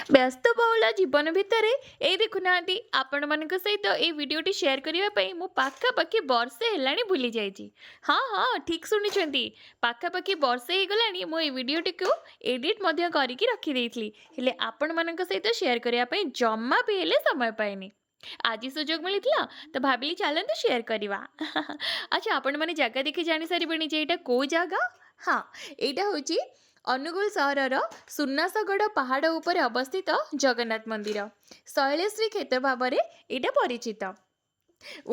ବ୍ୟସ୍ତବହୁଳ ଜୀବନ ଭିତରେ ଏଇ ଦେଖୁନାହାନ୍ତି, ଆପଣମାନଙ୍କ ସହିତ ଏଇ ଭିଡ଼ିଓଟି ସେୟାର କରିବା ପାଇଁ ମୁଁ ପାଖାପାଖି ବର୍ଷେ ହେଲାଣି ଭୁଲି ଯାଇଛି। ହଁ ହଁ, ଠିକ୍ ଶୁଣିଛନ୍ତି, ପାଖାପାଖି ବର୍ଷେ ହେଇଗଲାଣି। ମୁଁ ଏଇ ଭିଡ଼ିଓଟିକୁ ଏଡ଼ିଟ୍ ମଧ୍ୟ କରିକି ରଖିଦେଇଥିଲି, ହେଲେ ଆପଣମାନଙ୍କ ସହିତ ସେୟାର କରିବା ପାଇଁ ଜମା ବି ହେଲେ ସମୟ ପାଇନି। ଆଜି ସୁଯୋଗ ମିଳିଥିଲା ତ ଭାବିଲି ଚାଲନ୍ତୁ ସେୟାର କରିବା। ଆଚ୍ଛା, ଆପଣମାନେ ଜାଗା ଦେଖି ଜାଣିସାରିବେଣି ଯେ ଏଇଟା କେଉଁ ଜାଗା। ହଁ, ଏଇଟା ହେଉଛି ଅନୁଗୁଳ ସହରର ସୁନାସଗଡ଼ ପାହାଡ଼ ଉପରେ ଅବସ୍ଥିତ ଜଗନ୍ନାଥ ମନ୍ଦିର। ଶୈଳଶ୍ରୀ କ୍ଷେତ୍ର ଭାବରେ ଏଇଟା ପରିଚିତ।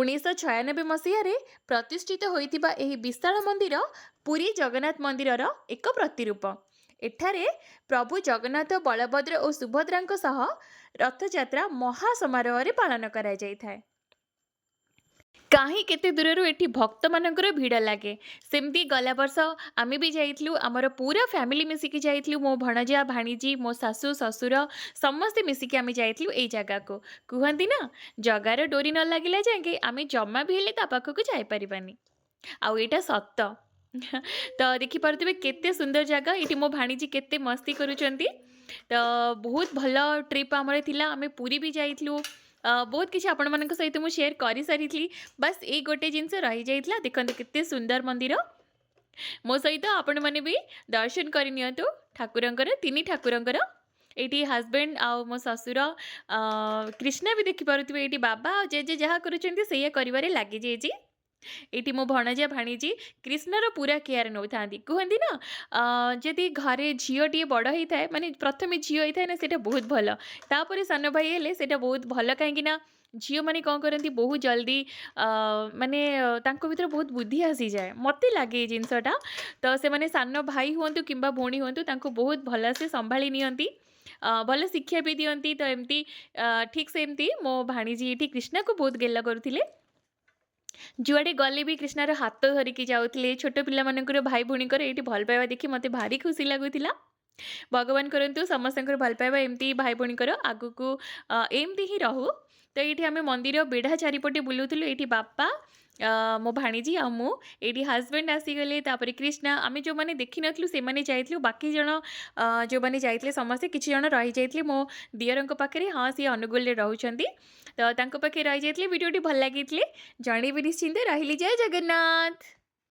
1996 ମସିହାରେ ପ୍ରତିଷ୍ଠିତ ହୋଇଥିବା ଏହି ବିଶାଳ ମନ୍ଦିର ପୁରୀ ଜଗନ୍ନାଥ ମନ୍ଦିରର ଏକ ପ୍ରତିରୂପ। ଏଠାରେ ପ୍ରଭୁ ଜଗନ୍ନାଥ, ବଳଭଦ୍ର ଓ ସୁଭଦ୍ରାଙ୍କ ସହ ରଥଯାତ୍ରା ମହା ସମାରୋହରେ ପାଳନ କରାଯାଇଥାଏ। କାହିଁ କେତେ ଦୂରରୁ ଏଠି ଭକ୍ତମାନଙ୍କର ଭିଡ଼ ଲାଗେ। ସେମିତି ଗଲା ବର୍ଷ ଆମେ ବି ଯାଇଥିଲୁ, ଆମର ପୁରା ଫ୍ୟାମିଲି ମିଶିକି ଯାଇଥିଲୁ। ମୋ ଭଣଜା, ଭାଣିଜୀ, ମୋ ଶାଶୁ ଶ୍ୱଶୁର ସମସ୍ତେ ମିଶିକି ଆମେ ଯାଇଥିଲୁ ଏଇ ଜାଗାକୁ। କୁହନ୍ତି ନା, ଜଗାର ଡୋରି ନ ଲାଗିଲା ଯାଏଁକେ ଆମେ ଜମା ବି ହେଲେ ତା ପାଖକୁ ଯାଇପାରିବାନି, ଆଉ ଏଇଟା ସତ। ତ ଦେଖିପାରୁଥିବେ କେତେ ସୁନ୍ଦର ଜାଗା। ଏଇଠି ମୋ ଭାଣିଜୀ କେତେ ମସ୍ତି କରୁଛନ୍ତି। ତ ବହୁତ ଭଲ ଟ୍ରିପ୍ ଆମର ଥିଲା। ଆମେ ପୁରୀ ବି ଯାଇଥିଲୁ। ବହୁତ କିଛି ଆପଣମାନଙ୍କ ସହିତ ମୁଁ ସେୟାର କରିସାରିଥିଲି, ବାସ୍ ଏଇ ଗୋଟେ ଜିନିଷ ରହିଯାଇଥିଲା। ଦେଖନ୍ତୁ କେତେ ସୁନ୍ଦର ମନ୍ଦିର। ମୋ ସହିତ ଆପଣମାନେ ବି ଦର୍ଶନ କରିନିଅନ୍ତୁ ଠାକୁରଙ୍କର, ତିନି ଠାକୁରଙ୍କର। ଏଇଠି ହଜବେଣ୍ଡ ଆଉ ମୋ ଶ୍ୱଶୁର, କୃଷ୍ଣା ବି ଦେଖିପାରୁଥିବେ, ଏଇଠି ବାବା ଆଉ ଜେଜେ ଯାହା କରୁଛନ୍ତି ସେଇଆ କରିବାରେ ଲାଗିଯାଇଛି। ଏଇଠି ମୋ ଭଣଜା ଭାଣିଜୀ କୃଷ୍ଣର ପୁରା କେୟାର ନେଉଥାନ୍ତି। କୁହନ୍ତି ନା, ଯଦି ଘରେ ଝିଅଟିଏ ବଡ଼ ହେଇଥାଏ, ମାନେ ପ୍ରଥମେ ଝିଅ ହେଇଥାଏ ନା, ସେଇଟା ବହୁତ ଭଲ। ତାପରେ ସାନ ଭାଇ ହେଲେ ସେଇଟା ବହୁତ ଭଲ। କାହିଁକି ନା ଝିଅମାନେ କ'ଣ କରନ୍ତି, ବହୁତ ଜଲ୍ଦି ମାନେ ତାଙ୍କ ଭିତରେ ବହୁତ ବୁଦ୍ଧି ଆସିଯାଏ, ମୋତେ ଲାଗେ ଏଇ ଜିନିଷଟା। ତ ସେମାନେ ସାନ ଭାଇ ହୁଅନ୍ତୁ କିମ୍ବା ଭଉଣୀ ହୁଅନ୍ତୁ, ତାଙ୍କୁ ବହୁତ ଭଲସେ ସମ୍ଭାଳି ନିଅନ୍ତି, ଭଲ ଶିକ୍ଷା ବି ଦିଅନ୍ତି। ତ ଏମିତି ଠିକ୍ ସେମିତି ମୋ ଭାଣିଜୀ ଏଇଠି କୃଷ୍ଣାକୁ ବହୁତ ଗେଲ କରୁଥିଲେ। ଯୁଆଡ଼େ ଗଲେ ବି କୃଷ୍ଣାର ହାତ ଧରିକି ଯାଉଥିଲେ। ଛୋଟ ପିଲାମାନଙ୍କର, ଭାଇ ଭଉଣୀଙ୍କର ଏଇଠି ଭଲ ପାଇବା ଦେଖି ମୋତେ ଭାରି ଖୁସି ଲାଗୁଥିଲା। ଭଗବାନ କରନ୍ତୁ ସମସ୍ତଙ୍କର ଭଲ ପାଇବା ଏମିତି ଭାଇ ଭଉଣୀଙ୍କର ଆଗକୁ ଏମିତି ହିଁ ରହୁ। ତ ଏଇଠି ଆମେ ମନ୍ଦିର ବେଢ଼ା ଚାରିପଟେ ବୁଲୁଥିଲୁ। ଏଇଠି ବାପା, ମୋ ଭାଣିଜୀ ଆଉ ମୁଁ। ଏଇଠି ହଜବେଣ୍ଡ ଆସିଗଲେ, ତାପରେ କୃଷ୍ଣା। ଆମେ ଯେଉଁମାନେ ଦେଖିନଥିଲୁ ସେମାନେ ଯାଇଥିଲୁ। ବାକି ଜଣ ଯେଉଁମାନେ ଯାଇଥିଲେ ସମସ୍ତେ, କିଛି ଜଣ ରହିଯାଇଥିଲେ ମୋ ଦିଅରଙ୍କ ପାଖରେ। ହଁ, ସିଏ ଅନୁଗୁଳରେ ରହୁଛନ୍ତି, ତ ତାଙ୍କ ପାଖରେ ରହିଯାଇଥିଲେ। ଭିଡ଼ିଓଟି ଭଲ ଲାଗିଥିଲେ ଜଣେଇବେ ନିଶ୍ଚିନ୍ତ। ରହିଲି, ଜୟ ଜଗନ୍ନାଥ।